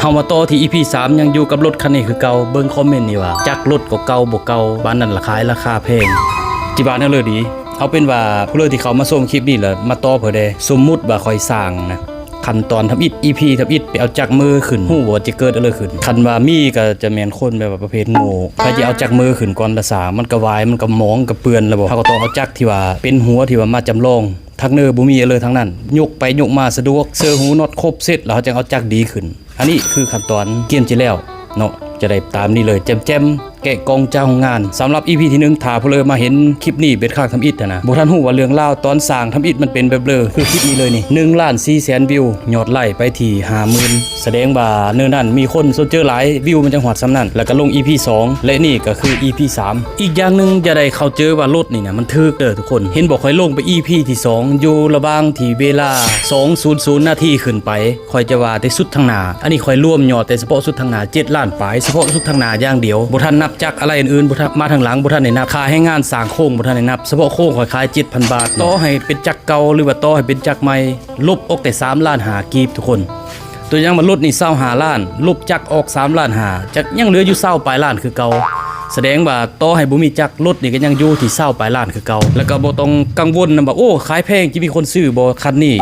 ເຮົາມາຕໍ່ທີ່ອີພີສາມ ຍັງຢູ່ກັບລົດຄັນນີ້ຄືເກົ່າ. ເບິ່ງຄອມເມັນນີ້ວ່າ ຈັກລົດກໍເກົ່າບໍ່ເກົ່າ ບ້ານນັ້ນລະຂາຍລາຄາແພງ. ຈິວ່າແນວເລີດດີ ເອົາເປັນວ່າຜູ້ເລີທີ່ເຂົ້າມາຊົມຄລິບນີ້ລະມາຕໍ່ເພິ່ນແດ່. ສົມມຸດວ່າຂ້ອຍສ້າງນະ ຂັ້ນຕອນທຳອິດ ອີພີທຳອິດ ໄປເອົາຈັກເມີຂຶ້ນ ຮູ້ບໍ່ວ່າຈະເກີດອະໄລຂຶ້ນ? ຄັນວ່າມີກໍຈະແມ່ນຄົນແບບວ່າປະເພດໂງ່ ໃຜຈະເອົາຈັກເມີຂຶ້ນກ່ອນລະຊາ ມັນກໍວາຍ ມັນກໍໝອງ ກໍເປື້ອນລະບໍ. ເຮົາກໍຕ້ອງເອົາຈັກທີ່ວ່າເປັນຫົວທີ່ວ່າມາຈຳລອງ ທັກເນີບໍ່ມີອະໄລທັງນັ້ນ ຍົກໄປຍົກມາສະດວກ ເຊີຫູນັອດຄົບເສັດ ແລ້ວເຮົາຈັ່ງເອົາຈັກດີຂຶ້ນ. ອັນນີ້ຄືຂັ້ນຕອນກຽມຈະແລ້ວເນາະ ຈະໄດ້ຕາມນີ້ເລີຍ ແຈ່ມໆ ແກະກ່ອງຈາກໂຮງງານ. ສຳລັບອີພີທີໜຶ່ງ ຖ້າຜູ້ເລີມາເຫັນຄລິບນີ້ເປັນຄັ້ງທຳອິດຫັ້ນນະ ບໍ່ທັນຮູ້ວ່າເລື່ອງລາວຕອນສ້າງທຳອິດມັນເປັນແບບເລີ ຄືຄລິບນີ້ເລີຍນີ້ ໜຶ່ງລ້ານສີ່ແສນວິວ ຍອດໄລໄປທີ່ຫ້າໝື່ນ ສະແດງວ່າເນີນັ້ນມີຄົນສົນເຈີຫຼາຍ ວິວມັນຈັ່ງຮອດສ່ຳນັ້ນ ແລ້ວກໍລົງອີພີສອງ ແລະນີ້ກໍຄືອີພີສາມ. ອີກຢ່າງໜຶ່ງຈະໄດ້ເຂົ້າເຈີວ່າລົດນີ້ນະມັນຖືກເດີທຸກຄົນ. ເຫັນບໍ່ ຂ້ອຍລົງໄປອີພີທີສອງ ຢູ່ລະຫວ່າງທີ່ເວລາສອງສູນສູນນາທີຂຶ້ນໄປ ຂ້ອຍຈະວ່າແຕ່ສຸດທາງໜ້າ ອັນນີ້ຂ້ອຍລວມຍອດແຕ່ສະເພາະສຸດທາງໜ້າ ເຈັດລ້ານປາຍ ສະເພາະສຸດທາງໜ້າຢ່າງດຽວ ບໍ່ທັນນັບຈັກອະໄລອື່ນໆ ບໍ່ທັນ ມາທາງຫຼັງບໍ່ທັນໄດ້ນັບ ຄ່າແຮງງານສ້າງໂຄ້ງບໍ່ທັນໄດ້ນັບ ສະເພາະໂຄ້ງຂ້ອຍຂາຍເຈັດພັນບາດ. ຕໍ່ໃຫ້ເປັນຈັກເກົ່າ ຫຼືວ່າຕໍ່ໃຫ້ເປັນຈັກໃໝ່ ລົບອອກແຕ່ສາມລ້ານຫ້າກີບທຸກຄົນ. ຕົວຢ່າງວ່າລົດນີ້ຊາວຫ້າລ້ານ ລົບຈັກອອກສາມລ້ານຫ້າ ຈັກຍັງເຫຼືອຢູ່ຊາວປາຍລ້ານຄືເກົ່າ. ສະແດງວ່າຕໍ່ໃຫ້ບໍ່ມີຈັກ ລົດນີ້ກໍຍັງຢູ່ທີ່ຊາວປາຍລ້ານຄືເກົ່າ ແລ້ວກໍບໍ່ຕ້ອງກັງວົນນຳວ່າ ໂອ້ ຂາຍແພງ ຈະມີຄົນຊື້ບໍ່? ຄັນນີ້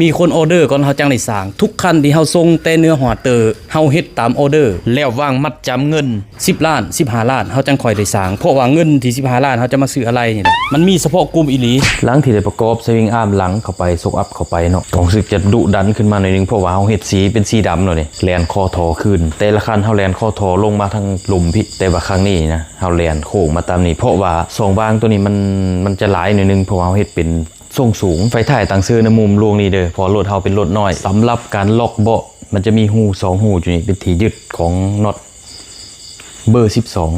ມີຄົນອໍເດີກ່ອນເຮົາຈັ່ງໄດ້ສ້າງ. ທຸກຄັນທີ່ເຮົາສົ່ງແຕ່ເໜືອຮອດເຕີ ເຮົາເຮັດຕາມອໍເດີ ແລ້ວວາງມັດຈຳເງິນສິບລ້ານ ສິບຫ້າລ້ານ ເຮົາຈັ່ງຄ່ອຍໄດ້ສ້າງ ເພາະວ່າເງິນທີ່ສິບຫ້າລ້ານ ເຮົາຈະມາຊື້ອະໄລນີ້ແຫຼະ ມັນມີສະເພາະກຸ່ມອີ່ຫຼີ. ຫຼັງທີ່ໄດ້ປະກອບສະວິງອາມຫຼັງເຂົ້າໄປ ຊັອກອັບເຂົ້າໄປເນາະ ກໍຮູ້ສຶກຈະດຸດັນຂຶ້ນມາໜ້ອຍໜຶ່ງ ເພາະວ່າເຮົາເຮັດສີເປັນສີດຳແລ້ວນີ້ ແລ່ນຄໍທໍ່ຄືນ ແຕ່ລະຄັນເຮົາແລ່ນຄໍທໍ່ລົງມາທາງລຸ່ມພີ້ ແຕ່ວ່າຄັ້ງນີ້ນະ ເຮົາແລ່ນໂຄ້ງມາຕາມນີ້ ເພາະວ່າຊ່ອງວ່າງໂຕນີ້ມັນ ມັນຈະຫຼາຍໜ້ອຍໜຶ່ງ ເພາະວ່າເຮົາເຮັດເປັນ ຊົງສູງ ໄຟທ້າຍຕັ້ງເຊີໃນມຸມລວງນີ້ເດີ ເພາະວ່າລົດເຮົາເປັນລົດນ້ອຍ. ສຳລັບການລັອກເບາະ ມັນຈະມີຮູສອງຮູຢູ່ນີ້ ເປັນທີ່ຍຶດຂອງນັອດເບີສິບສອງ.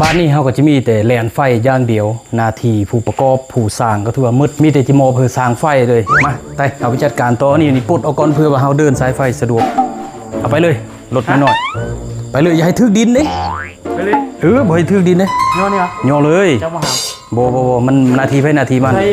ບາດນີ້ເຮົາກໍຈະມີແຕ່ແລ່ນໄຟຢ່າງດຽວ ໜ້າທີ່ຜູ້ປະກອບ ຜູ້ສ້າງກໍຖືວ່າໝົດ ມີແຕ່ຈະມອບໃຫ້ຊ່າງໄຟເລີຍ. ມາ ໄປ ເຮົາໄປຈັດການຕໍ່. ນີ້ ນີ້ປົດອອກກ່ອນ ເພື່ອວ່າເຮົາເດີນສາຍໄຟສະດວກ. ເອົາໄປເລີຍ ລົດນ້ອຍໆ ໄປເລີຍ ຢ່າໃຫ້ຖືກດິນເດ້. ໄປເລີຍ ເອີ ບໍ່ໃຫ້ຖືກດິນເດ້. ຍໍນີ້ຫວາ? ຍໍເລີຍ. ເຈົ້າບໍ່ຫາ? ບໍ່ ບໍ່ ບໍ່ ມັນໜ້າທີ່ໃຜໜ້າທີ່ມັນ. ໃສ່